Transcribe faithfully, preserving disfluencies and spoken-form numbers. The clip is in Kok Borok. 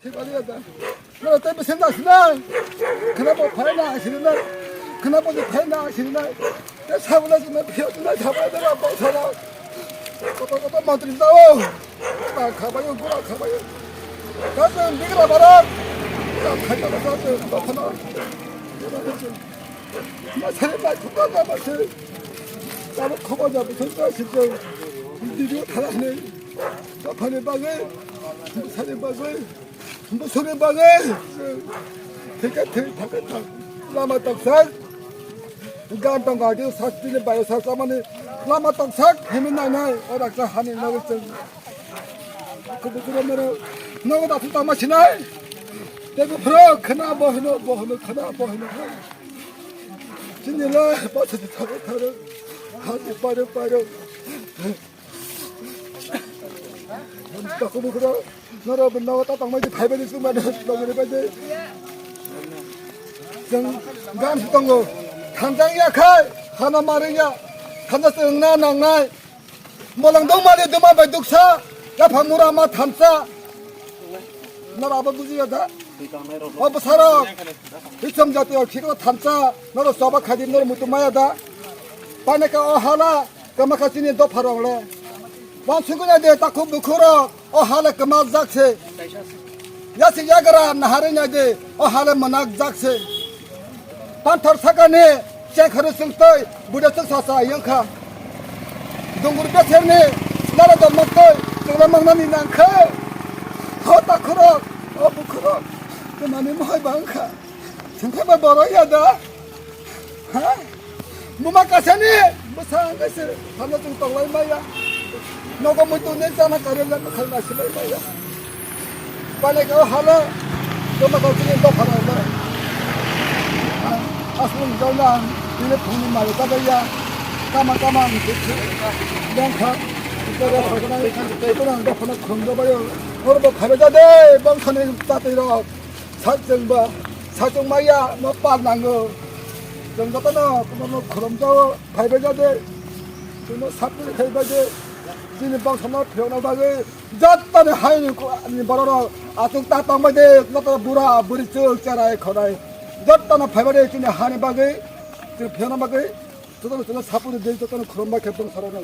Thik baliya da. Nara tei besen da sinai. Khana bo phai na sinai. Khana bo phai na sinai. Te sabula sinai, phiya sinai, sabula da ba sala. Koto koto mantri da o. Ta khabayo, gura khabayo. Ka te bigra bara. Ta khaja da te ba khana. Ma sare ba khukka da ba se. Ta ba khoba da ba se ta se. Video thala ne. Ta phane ba ge. Sare ba ge. Bwswkni bagwi thwikhe thwi, thangkhe thang. Lama toksak. Gan tongkha khe sastini bayo sa chamani lama toksak himwi nainai. O raksa hani nogwi chwng. Kubukuro mero nogo dathum tangma sinai. Tei buphuru khwna bo hino, bo hino, khwna bo hino. Chini le bwswkni thangwi thangwi. Hani pairo pairo. Takhuk bukhuk rok, norok bo nogo ta tongmani phaibai di chwngmani nogori bai di. Chwng gan si tongo. Thansa wngya khai, hana ma rwngya. Thansa se wngna nangnai. Molang dongmani duma bai duksa. Yaphang mura ma thansa. Norok abo bujiya da? O bwsarok, Hisom jati o thikno thansa, norok choba khaidi norok muitu maya da? Paneka o hala, kama kha chini dopha rok le. Wansukuna de takhuk bukhuk rok, o hala kama jak se. Yasi yagra nahari na de, o hala manak jak se. Panthor sakani, Cheng khari chwng twi, buda chwng sa sa yang kha. Dungur beserni, nara dol mak twi, chwng la mang nani nang kha. Ho takhurok, o bukhurok, twnani mohai bang kha. Chwng kha ba borok ya da? Ha? Buma kasani, bwsang kaisa, hamya chwng tong lai maya. Nogo muitu ne chana karwi lai bwkhak naisi lai maya. Paneka o hala, joma kok chini dopha rok le. Aswk jona, tini phungni mari ta ya. Kama kama ang khe dong kha. Tei rok phai khna, tei khna ang dopha no khum do bayo. Hor bo phai ja de, bong khani ta tei rok. Sachung ba, sachung maya, no pa nango. Jong joto no, kono no khulum jao, phai ja de. Chini sapni phai ja de. Chini bong khana phiyok na bagwi. Jottoni haini ko-, ni bororok aswk ta tongbai de, joto bura, buri, chwng, cherai, khonai. Jottoni phaibai de chini hani bagwi, chwng phiyana bagwi, jotono chwngno sapuri de, jotono khulumbai khe bwsarokno.